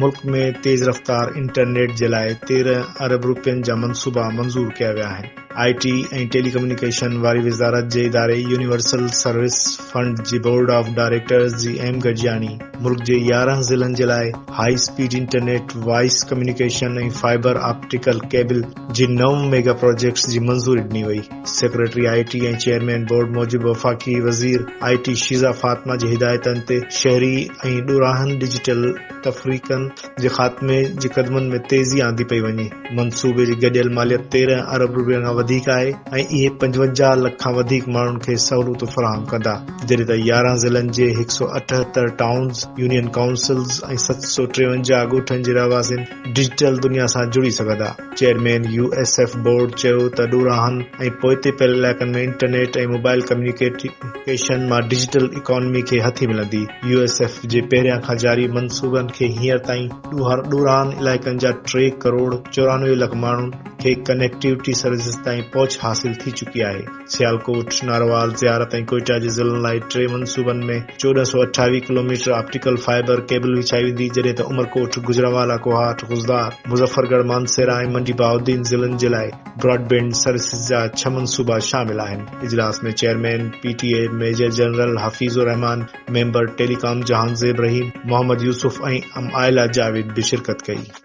ملڪ ۾ تيز رفتار انٽرنيٽ جي لاء 13 ارب رپين جا منصوبا منظور ڪيا ويا آهن. آء ٽي ۽ ٽيلي ڪميونيڪيشن واري وزارت جي اداري يونيورسل سروس فنڊ جي بورڊ آف ڊائريڪٽرز جي اهم گڏجاڻي ملڪ جي 11 ضلعن جي لاء high speed internet, voice communication ۽ fibre optical cable جي نو ميگا پراجيڪٽس جي منظوري ڏني وئي. سيڪريٽري آء ٽي ۽ چيئرمين بورڊ موجب وفاقي وزير آء ٽي شيزا فاطمه جي هدايتن تي شهري ۽ ڏورانهن ڊجيٽل تفريقن جي خاتمي جي قدمن ۾ تيزي آندي پئي وڃي. منصوبي جي گڏيل ماليت 13 ارب رپين کان وڌيڪ آهي ۽ اهي 55 لک کان وڌيڪ ماڻهن کي سهولتون فراهم ڪندا، جڏهن ته 11 ضلعن جي 178 ٽائونز، يونين ڪائونسلز ۽ 753 ڳوٺن جي رهواسين ڊجيٽل دنيا سان جڙي سگهندا. Chairman U S F board چيو ته ڏورانهن ۽ پوئتي پيل علائقن ۾ انٽرنيٽ ۽ موبائل ڪميونيڪيشن مان ڊجيٽل اڪانومي کي هٿي ملندي. يو ايس ايف جي پهريان کان جاري منصوبن کي هينئر تائين ڏورانهن علائقن جا ٽي ڪروڙ 94 لک ماڻهن کي ڪنيڪٽيوٽي سروسز تائين پهچ حاصل ٿي چڪي آهي. سيالڪوٽ، ناروال، زيارت ۽ ڪوئيٽا جي ضلعن لاء ٽي منصوبن ۾ 1428 ڪلوميٽر آپٽيڪل فائبر ڪيبل وڇائي ويندي، جڏهن ته عمرڪوٽ، گجرانوالا، ڪوهاٽ، خضدار، مظفرڳڙهه، مانسهره ۽ منڊي بهاءالدين ضلعن جي لاء براڊ بينڊ سروسز جا ڇهه منصوبا شامل آهن. اجلاس ۾ chairman P T A major general Hafeez ur Rehman, member telecom Jahanzeb Rahim, Muhammad Yousuf ۽ Umaila Javed به شرڪت ڪئي.